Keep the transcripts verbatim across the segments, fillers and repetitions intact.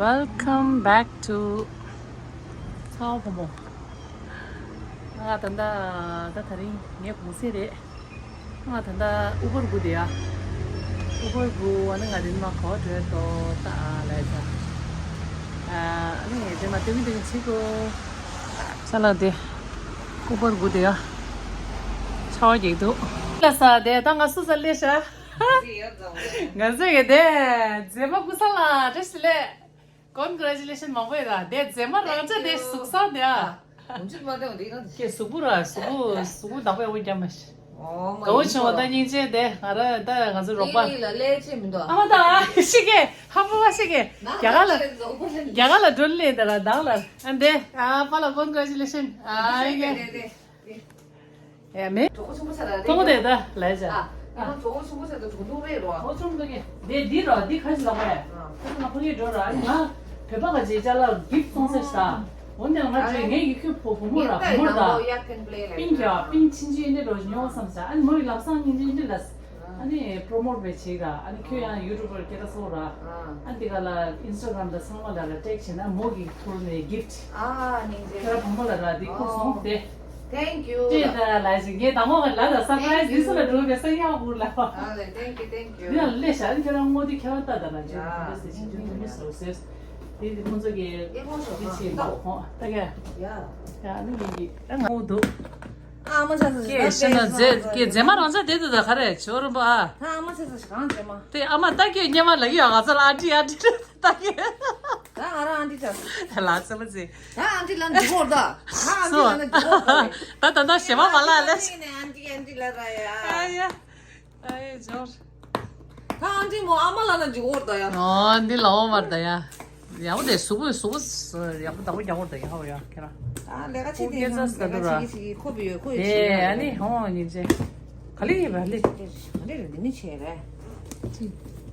Welcome back to ཚ་བ་བུ་མོ། ང་ད་ལྟ་ད་དེ་རིང་ངའི་གུང་སེང་རེད། ང་ད་ལྟ་ཨུ་བར་སྒུག་བསྡད་ཡ། ཨུ་བར་སྒུག་ཨ་ནི་ང་རིང་མ་གོ་བྲོས་ཏོ་ཏ་ལས་ད། ཨ་ནི་དེ་མ་དེ་མི་དེ་མི་ཚིག་གོ། ས་ལ་དེ་ཨུ་བར་སྒུག་བསྡད་ཡ། ཆར་པ་རྒྱག་འདུག་ལ་ས་དེ་ད་ང་སུ་ས་ལས་ཤ། ང་ཚོ་ཡོད་དེ་མཛེས་མ་ཀུ་ས་ལ་བཀྲ་ཤིས་བདེ་ལེགས། Congratulations མང་པོ་ཡོད་ར། དེ་མཛེས་མ་རང་ཅག་དེ་གཟུགས་བཟང་དེ་ཨ། ཨོ་མཇུག་མ་དེ་འོ་དེ་གང་། ཀྱེ་གཟུགས་པོ་ར་གཟུགས་པོ་གཟུགས་པོ་བདག་པོ་ཡག་པོ་རྒྱབ་མ་ཤི། ཨོ་མ་དགའ་བོ་ཡིན་བྱུང་བ་ད་ཤོག་སྙིང་རྗེ་དེ་ང་ར་ད་ང་ཚོ་རོགས་པ། ལི་ལ་ལས་བྱེད་མི་འདུག་ཨ་མ་ད་ཨ་ཤི་ཀེ་ཧ་པོ་བ་ཤི་ཀེ། རྒྱ་གར་ལ་རྒྱ་གར་ལ་འགྲོ་ལེ་དེ་ར་དང་ལ་ཨ་འདེ་ཨ་པ་ལ་Congratulations ཨ་ཡེ་ཀེ། ཨེ་མེ། གྲོགས་པོ་ཆུང་པོ་ཆ་ལ་ཐོག་དེ་ད་ལས་བྱ། ཨ་ཡང་གྲོགས་པོ་ཆུང་པོ་ཆ་ལ་གྲོགས་འདུག་རེད་རོ། ཨོ་ཆུང་འདུག་གི་དེ་འདི་རོ་འདི་ཁ་ཞིག་ལ་བ་ཡ། ཨ་ཁ་ང་ཕ་གི་འགྲོ་ར་ཨ་ནི་ང་བོད་པ་ག་ཅེ་ཅ་ལ་gift སོང་ཟེར་ས། འོན་ཏེ་ང་ཅེ་ངའི་ཡུལ་ཁྱོད་བུ་བུ་མོ་ར་བུ་མོ་ར་ད། པིན་གྱ་པིན་ཆིན་ཆིན་འདི་རོ་ཉོ་བསམ་ས་ཨ་ནི་མོ་ཡི་ལབ་སང་ཉིན་འདི་འདི་ལ། ཨ་ནི་promote བྱེད་ཅིག་ར། ཨ་ནི་ཁྱོད་ཡང་YouTuber སྐད་གྲགས་སོང་ར། ཨ་འདི་ག་ལ་Instagram དང་ཚང་མ་ལ་ར་tag བྱེད་ན་མོ་གི་ཐུར་ནས་gift ཨ་སྙིང་རྗེ། ཁྱོད་ར་བུ་མོ་ལ་ར་འདི་ཁུར་སོང་སྟེ། Thank you ལ། ལྟས་ད་ལ་ཞིག་ངས་དང་པོ་ལ་ད་surprise འདི་སུ་ལ་འགྲོ་བའི་སང་ཡང་འུར་ལ། ཨ་ལེ། Thank you, thank you འདི་ལ་ལས་ཤ་ཨ་ནི་ཁྱོད་ར་དངོས་འདི་ཁྱད་པར་ལྟ་ད་ལ་ཅིག་ཡ། འདི་སེ་ཤིང་འདི་མི་སོ་སེ་འདི་ཁོང་ཚོ་གི་འདི་ཆེ་མ་ཧོ་ད་ག་ཡ། ཡ་ཨ་ནི་ངས་འདི་ཨ་ངོ་འདུག་ཨ་མ་ཆ་ཆ་ཀྱེ་ཤ་ན་མཛེས་ཀྱེ་མཛེས་མ་རང་ཆ་དེ་དུ་ད་ག་རེ་ཇོ་རིན་པོ་ཨ། ད་ཨ་མ་ཆ་ཆ་གང་མཛེས་མ། དེ་ཨ་མ་ད་ཀྱེ་སྙེ་མ་ལ་ཡོད་ང་ཚོ་ལ་ཨ་ཏི་ཨ་ཏི་ད་ཀྱེ། ད་ང་རང་ཨ་ཏི་ཆ། ལ་ཚ་མ་ཚེ། ད་ཨ་ཏི་ལ་འཇུག་གོ་ད། ད་ཨ་ཏི་ལ་ན་འཇུག་གོ་ད། ད་ད་ད་ཞེ་མ་མ་ལ་ལ། ཨ་ཏི་ཨ་ཏི་ལ་ར་ཡ། ཨ་ཡ། ཨ་ཡ་ཇོ། ད་ཨ་ཏི་མོ་ཨ་མ་ལ་ན་འཇུག་གོ་ད་ཡ། ཨོ་འདི་ལ་འོ་མར་ད་ཡ། ཡག་པོ་དེ་གཟུགས་པོ་གཟུགས་པོ་ཡག་པོ་བདག་པོ་རྒྱག་དགོས་རེད་ཡ་ཧོ་ཡ་ཁྱེད་རང་། ཨ་ལས་ཀ་བྱེད་དེ་ཡང་ལས་ཀ་བྱེད་ཀྱི་བྱེད་ཀྱི་ཁོ་བི་ཡོད་ཁོ་ཡོད་བྱེད་ཡ། ཨ་ནི་ཧོ་ཉིན་ཅེ། ག་ལེ་ཡིན་པ་ལེ། ག་ལེ་རེད་འདི་མི་བྱེད་རེད།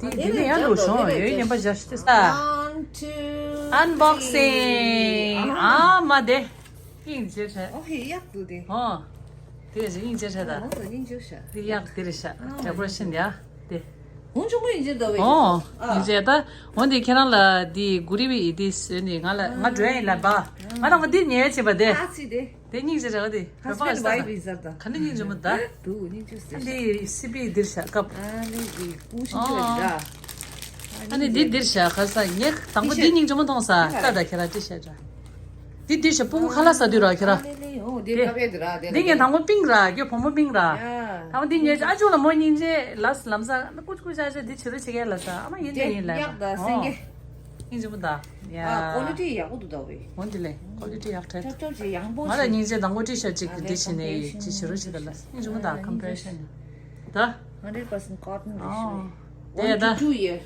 དེ་དེ་ནི་ཡང་ལུགས་ཤོང་ཡོད་ཡིན་པ་བཞག་ཤི་ཏེ་ས། One, two, three. Unboxing. ཨ་མ་དེ། སྙིང་རྗེ་ཆེ། ཨོ་ཧེ་ཡག་འདུག་དེ། ཧོ། དེ་རེད་སྙིང་རྗེ་ཆེ་ད། ཨོ་སྙིང་རྗེ་ཤ། དེ་ཡག་དེ་རེད་ཤ། ཨ་decoration ཡ། དེ། ཧུང་ཆུང་མོ་ཡིན་ཅི་འདྲ་བའི། ཨོ། ཨ། ཡིན་ཅེ་ད། འོན་ཏེ་ཁྱེད་རང་ལ་འདི་གུ་རི་བི་ཡི་འདི་ཟོས་ནི་ང་ལ་ང་འགྲོ་ཡ་ཡིན་ལ་བ། ང་རང་ག་འདི་ཉལ་བྱེད་པ་དེ། ཨ་ཙི་དེ། དེ་སྙིང་རྗེ་རེད་བ་དེ། བོད་པ་ཧ་ས་ད། ག་འདྲ་སྙིང་རྗེ་མོ་ད། འདུག་སྙིང་རྗེ་ཟེར། འདི་སི་པི་འདིར་བཞག་སྐབས། ཨ་ནི་འདི་ཀུ་ཤིང་ཅི་བ་འདི་ད། ཨ་ནི་འདི་འདིར་བཞག་ག་ས་ངས་དང་པོ་འདི་སྙིང་རྗེ་མོ་མཐོང་ས་ད་ད་ཁྱེད་རང་ཅི་བཤད་འདྲ། འདི་འདི་ཞེ་སྤུ་གུ་ཁ་ལག་ཟ་དུས་ར་ཁྱེད་ར། ཨ་ལེ་ལེ་ཨོ་དེ་ཀ་བེ་དེ་ར་དེ་འདི་ངས་དང་པོ་པིང་ར་རྒྱོ་བུ་མོ་པིང་ར། ཡ། དང་པོ་འདི་ངས་ཨ་ཅུ་ལ་མོ་སྙིང་རྗེ་ལ་ལམ་ས་ཀུ་ཅུ་ཀུ་ཅ་ཅ་འདི་བྱེད་རོགས་བྱེད་མཁན་ལ་ས་ཨ་མ་ཡིན་དེ་ཡིན་ལ་ཡག་ད་སེང་གེ། སྙིང་རྗེ་མོ་ད། ཡ། ཨ་ཀོ་ལི་ཊི་ཡག་པོ་འདུག་ད་བེ། འོ་འདི་ལས་ཀོ་ལི་ཊི་ཡག་ཐལ། ཅོབ་ཅོབ་ཅིག་ཡང་པོ་ང་ལ་ཅིག་སྙིང་རྗེ་དང་པོ་ཊི་ཤར་ཅིག་འདི་བྱེད་ནས་ཅི་བྱེད་རོགས་བྱེད་ད་ལ་སྙིང་རྗེ་མོ་ད་ཀམ་པེ་རེ་ཤན་ད། Hundred percent cotton རེད་ཤག་དེ་ད། One to two year.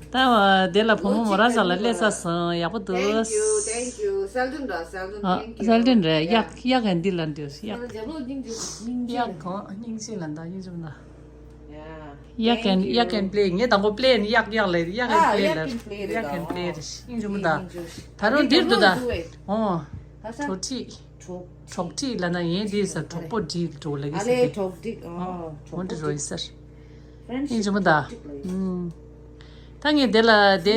ད་བ་དེ་ལ་བུ་མོ་མོ་ར་ཟ་ལ་སླེབས་ཚར་སོང་། ཡག་པོ་འདུག Thank you, thank you. གསལ་སྒྲོན་ར་གསལ་སྒྲོན། ཨ། Thank you. གསལ་སྒྲོན་རེད། ཡག་ཡག་གན་འདི་ལ་འདུག་ཡག་ཡག་གང་སྙིང་རྗེ་ལ་འདའ་སྙིང་རྗེ་མ་འདའ། ཡག་གན་ཡག་གན་པླེ་ངས་དང་པོ་པླེ་ནི་ཡག་ཡག་ལ་ཡག་གན་པླེ་ལ་ཡག་གན་པླེ་རེད། སྙིང་རྗེ་མ་འདའ། ད་རུང་འདིར་འདུག་ད། ཨོ། གྲོགས་ཁྲིད། གྲོགས་ཁྲིད་ལ་ན་ཡིན་འདི་ས་གྲོགས་པོ་འདི་འགྲོ་ལ་གི་ཨ་ལེ་ས་གྲོགས་སྒྲིག་ཨ་འོན་ཏེ་རོ་ཡི་སར། ཡིན་ཅི་མོ་ད། ད་ངས་དེ་ལ་དེ་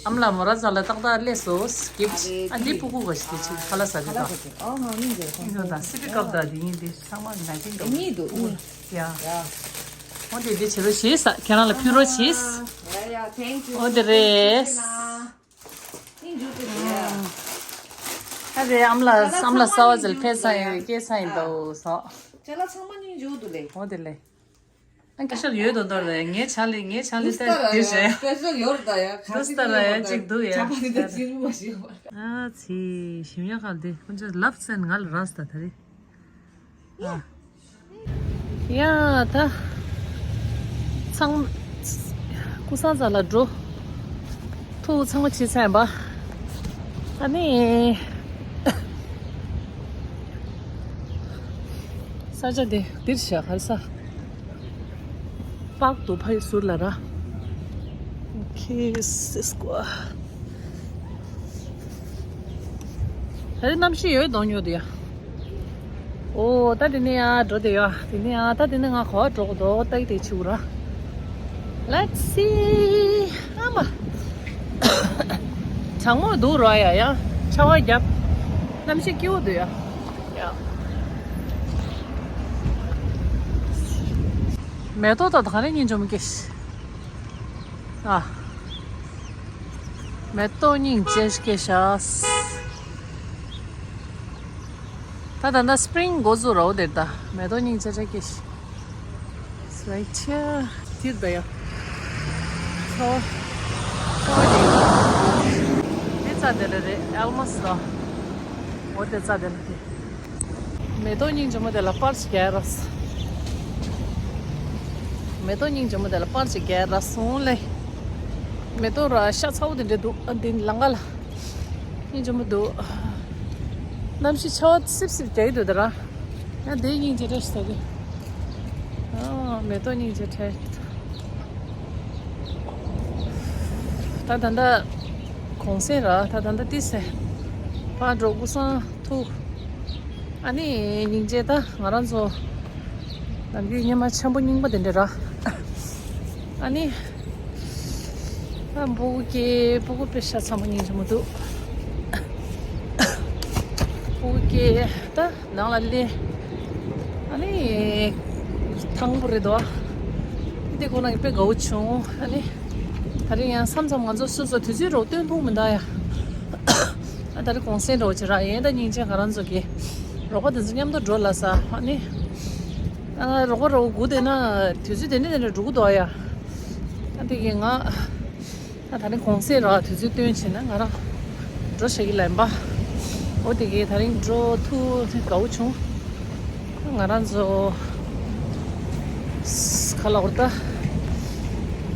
ཨམ་ལ་མོ་ར་ཚ་ལ་ཏག་ཏག་སླེབས་སོ་སྐྱིབས་ཨ་འདི་ཕྲུ་གུ་ག་ཞིག་དེ་ཅིག་ཁ་ལ་ཟ་གི་ད། ཡིན་ཅི་མོ་ད་སི་པི་སྐབས་ད་དེ་ཡིན་དེ་ཚང་མ་ན་གིན་འགྲོ་གཉིས་འདུག་གཉིས། ཡ། འོན་ཏེ་དེ་བྱེད་རོགས་བྱེད་ས་ཁྱེད་རང་ལ་ཕུལ་རོགས་བྱེད། ཡ་ཡ། Thank you. འོན་ཏེ་རེད། སྙིང་རྗེ་པོ་འདུག་ཡ། ཨ་རེ་ཨམ་ལ་ཨམ་ལ་གསར་བ་ཟིག་ཕེབས་ས་ཡིན་པའི་སྐྱེས་ས་ཡིན་པའོ་སོགས། ཅ་ལག་ཚང་མ་སྙིང་རྗེ་པོ་འདུག་ལེ། འོ་དེ་ལེ། ཨ་ཁ་ཤས་ཡོད་དོ་དོ་རེད། ངའི་ཆ་ལི་ངའི་ཆ་ལི་ཏེ་འདི་རེད། སྤེ་ཤལ་ཡོད་རེད་ད་ཡ། ཁ་ཤས་ཡོད་རེད་ད་ཡ། ཅིག་འདུག་ཡ། ཆ་པ་འདི་ད་ཅིག་རུ་མ་ཞིག་ཡོད་པ། ཨ་ཙི་ཞིམ་ཡ་ཁ་འདི་ཁོ་ཚོས་ལབ་ཙེན་ང་ལ་རག་ས་ད་རེད། ཨ། ཡ་ད། ཚང་། ཀུ་སང་ཚ་ལ་འགྲོ། ཐུག་ཚང་མ་བྱས་ཚར་ཡིན་པ། ཨ་ནི། ས་ཆ་དེ་འདིར་བཞག་གར་ས། པག་ཏུ་ཕ་ཡི་ཟུར་ལ་ར། ཁི་སི་སི་ཀོ། ད་རེས་གནམ་གཤིས་ཡོད་གདོང་ཉོ་དུ་ཡ། ཨོ་ད་དེ་ནས་ཡ་འགྲོ་དེ་ཡ། དེ་ནས་ཡ་ད་དེ་ནས་ང་གོ་བ་འགྲོ་གི་འདུག་ད་དེ་ཆུ་ར། Let's see. ཨ་མ། གྲང་མོ་འདུག་རོ་ཡ་ཡ། ཆར་པ་བརྒྱབ། གནམ་གཤིས་སྐྱིད་པོ་འདུག་ཡ། ཡ། མེ་ཏོག་དང་ད་རེས་སྙིང་རྗེ་མོ་སྐྱེས་ཤག་ཨ། མེ་ཏོག་སྙིང་རྗེ་སྐྱེས་ཤག་ད་ད་ད་སི་པི་རིང་འགོ་འཛུགས་རོ་དེར་ད་མེ་ཏོག་སྙིང་རྗེ་རེ་སྐྱེས་ཤག Right here. དེར་ད་ཡ། ཚོ། ཚོ་ནི། དེ་རྩ་དེ་ལ་རེད། ཨལ་མོ་སི་ད། འོ་དེ་རྩ་དེ་ལ་དེ། མེ་ཏོག་སྙིང་རྗེ་མོ་དེ་ལ་པར་ཞིག་རྒྱག་རོགས། མེ་ཏོག་སྙིང་རྗེ་མོ་དེ་ལ་པར་ཞིག་རྒྱག་རོགས་སོང་ལེ། མེ་ཏོག་ར་ཤ་ཚ་པོ་དེ་འདྲ་འདུག་ཨ་འདི་ལང་ཀ་ལ། སྙིང་རྗེ་མོ་འདུག་གནམ་གཤིས་ཆར་པ་སིབ་སིབ་རྒྱག་གི་འདུག་ད་ར། ཡང་དེ་སྙིང་རྗེ་རེད་ཟེར་གི། ཨ། མེ་ཏོག་སྙིང་རྗེ་ཁྲལ། ད་ད་ལྟ་གུང་སེང་ར། ད་ད་ལྟ་ཏི་སེ་ཕར་འགྲོ་སྐུ་སང་ཐུག་ཨ་ནི་སྙིང་རྗེ་ད་ང་རང་ཚོ་ནམ་རྒྱུན་སྙེ་མ་ཆེན་པོ་རྙིང་པ་དེ་འདྲ་ར། ཨ་ནི། ཨ། སྤུ་གུ་སྐྱེས། སྤུ་གུ་དཔེ་ཤ་ཚ་མོ་སྙིང་རྗེ་མོ་འདུག་སྤུ་གུ་སྐྱེས་ད་ནང་ལ་སླེབས། ཨ་ནི། དང་པོ་རེད་དོ། འདི་ཁོ་ན་དཔེ་དགའ་བོ་བྱུང་། ཨ་ནི། ད་རིང་ཡང་མཚམས་མཚམས་ང་ཚོ་སོ་སོ་དུས་ཚོད་རོགས་སྟོན་ཐུབ་མི་འདུག་ཡ། ཨ། ད་རིང་གུང་སེང་རོགས་བྱེད་ར་ཡིན། ད་སྙིང་རྗེ་ང་རང་ཚོ་གི་རོགས་པ་དེ་ཚོ་མཉམ་དུ་འགྲོ་ལ་ས། ཨ་ནི། ཨ། རོགས་པ་རོགས་སྒུག་བསྡད་ན་དུས་ཚོད་དེ་འདྲ་དེ་འདྲ་འགྲོ་གི་འདུག་ཡ། ཨ། དེ་གི་ང་ད་ད་རིང་གུང་སེང་ར་དུས་ཚོད་སྟོན་བྱས་ན་ང་རང་འགྲོ་བྱེད་ཀྱི་ལན་པ། འོ་དེ་གི་ད་རིང་འགྲོ་ཐུག་དགའ་བོ་བྱུང་། ང་རང་ཚོ་ཁ་ལག་འོར་ད་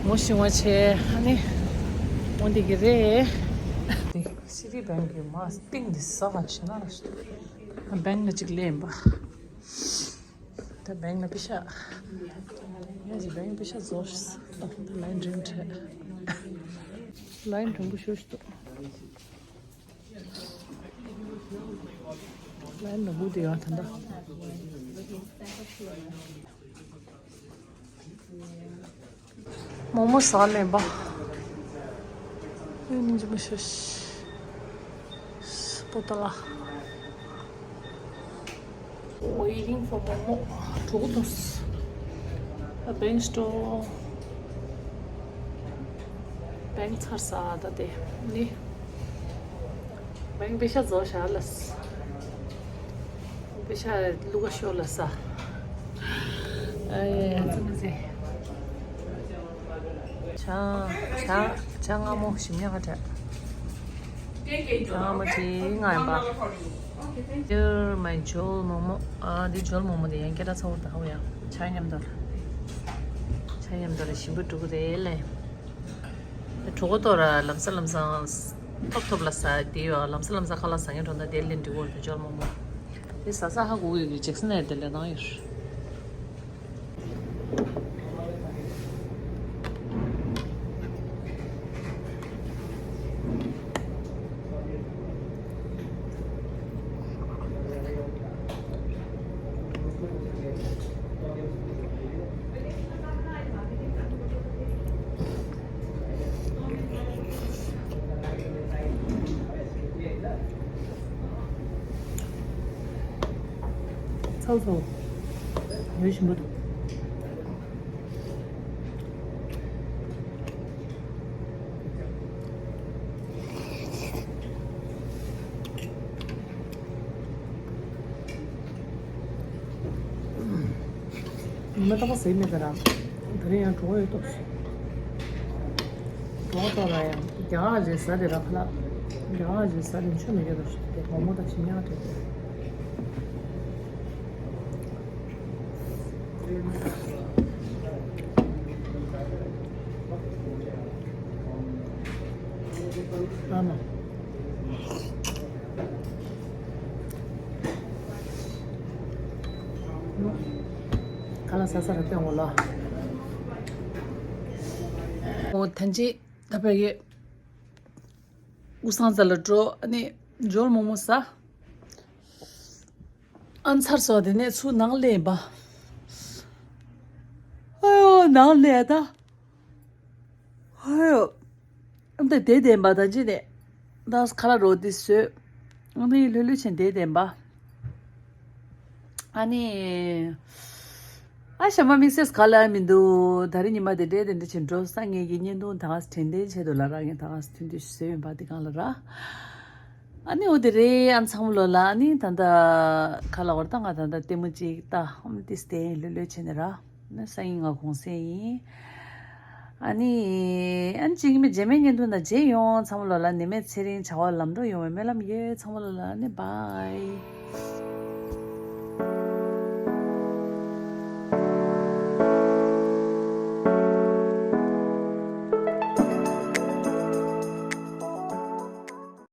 ངོ་ཤེས་པ་བྱས། ཨ་ནི་འོ་དེ་གི་རེད། དེ་སི་ཊི་བེང་གི་མ་སྟེང་དེ་ཟ་ག་ཕྱིན་ན་ར། བེང་ལ་གཅིག་ལེན་པ། ད་བེང་ལ་པེ་ཤ། ཡ་ཇི་བེང་པེ་ཤ་རྫོགས་ཤག་ད་ལའིན་རིང་ཁྲེ། ལའིན་དྲང་པོ་ཤོར་ཤག་ལའིན་ལ་སྒུག་བསྡད་ཡོད་ད་ལྟ། མོག་མོག་ཟ་ལེན་པ། ཨེ་མི་འཇི་མི་ཤེས། པོ་ཏ་ལ། Waiting for མོག་མོག་གྲོགས་དུས། བེང་སྟོར། བེང་ཚར་ས་ད་དེ་ནི། བེང་པེ་ཤ་རྫོགས་ཤག་ལ། པེ་ཤ་བླུག་ག་ཤོག་ལ་ས། ཨེ་ཙི་མི་ཙི། ཇ། ཇ། ཇ་མངར་མོ་ཞིམ་ཉག་ག་ཇ་མངར་མོ་དེ་ང་ཡིན་པ། འདིར་མའི་ཇོལ་མོག་མོག་ཨ། འདི་ཇོལ་མོག་མོག་དེ་ཡང་སྐད་གྲགས་ཚ་བོ་ད་ཧོ་ཡ། ཇ་མཉམ་དུ། ཇ་མཉམ་དུ་ཞིམ་པོ་འགྲོ་གི་རེད་ལེ། གྲོད་ཁོག་ལྟོགས་ར་ལམ་སང་ལམ་སང་ཐོབ་ཐོབ་ལ་ཟ་དེ་ཡོད། ལམ་སང་ལམ་སང་ཁ་ལག་ཟ་མཁན་འགྲོ་ན་དེ་ལེན་འགྲིག་གོ་རེད། ཇོལ་མོག་མོག་དེ་ཟ་ས་ཧ་གོ་གི་ཡོད་ཀྱི་ཇེག་སན་ཨེ་དེ་ལས་ནང་ཡོད། ཚ་བོ་ཚ་བོ། ཡོད་ཞིམ་པོ་འདུག་ཉི་མ་རྟག་པར་ཟས་མེད་ད་ར། ད་རེས་ཡང་གྲོད་ཁོག་ཡོད་ཏོག་ཙམ། གྲོད་ཁོག་ལྟོགས་ར་ཡང་རྒྱ་གར་ཅིག་ཟ་དེ་ར་ཁ་ལག་རྒྱ་གར་ཅིག་ཟ་དེ་ཆོ་མེད་རྒྱུ་ར་ཞིག་དེ་མོག་མོག་དང་ཞིམ་ཉག་དེ། ཨ་མ། ཁ་ལག་ཟ་ས་ར་སྟོན་འོ་ལ། འོ་ཐན་ཅི་ད་བས་གི་སྐུ་སངས་ས་ལ་འགྲོ། ཨ་ནི་ཇོལ་མོག་མོག་ཟ། ཨ་ཚར་སོང་། དེ་ནས་ཚུར་ནང་སླེབས་པ། ཨ་ཡོ་ནང་སླེབས་ད། ཨ་ཡོ། ཨ་ད་དེ་བསྡད་པ་ད་ཅི་ནས། ད་ཁ་ལག་རོ་དེ་བཟོས། ཨ་ནི་ལྷོད་ལྷོད་བྱས་བསྡད་བསྡད་པ། ཨ་ནི། ཨ་ཞྭ་མོ་དམིགས་བསལ་ག་ལ་མི་འདུག་ད་རེས་ཉི་མ་དེ་འདྲའི་དེ་འདྲ་བྱས་འགྲོ་ས། ངེད་ཀྱི་བརྙན་ཐུང་ད་ག་སེ་དྲན་རྟེན་ཆེད་དུ་ལ་རག་ཡིན། ད་ག་སེ་ཐུང་ཐུང་བཟོས་ཡོད་པ་དེ་གང་ལ་རག་ཨ་ནི་འོ་དེ་རེད། ཨ་ཚང་མ་ལོ་ལ་ཨ་ནི་ད་ལྟ་ག་ལ་བར་ད་ང་ད་ལྟ་ལྟད་མོ་ཅིག་ལྟ། ཨམ་ཏིས་དེ་ལྷོད་ལྷོད་བྱས་ནས་ར། ན་སང་ཉིན་ང་གུང་སེང་ཡིན། ཨ་ནི། ཨ་ནི་ཅིག་མི་རྗེས་མའི་བརྙན་ཐུང་ན་མཇལ་ཡོང་། ཚང་མ་ལོ་ལ་ནད་མེད་ཚེ་རིང་བྱ་བ་ལམ་འགྲོ་ཡོང་བའི་སྨོན་ལམ་ཡོད། ཚང་མ་ལོ་ལ་ཨ་ནི་བྷའི།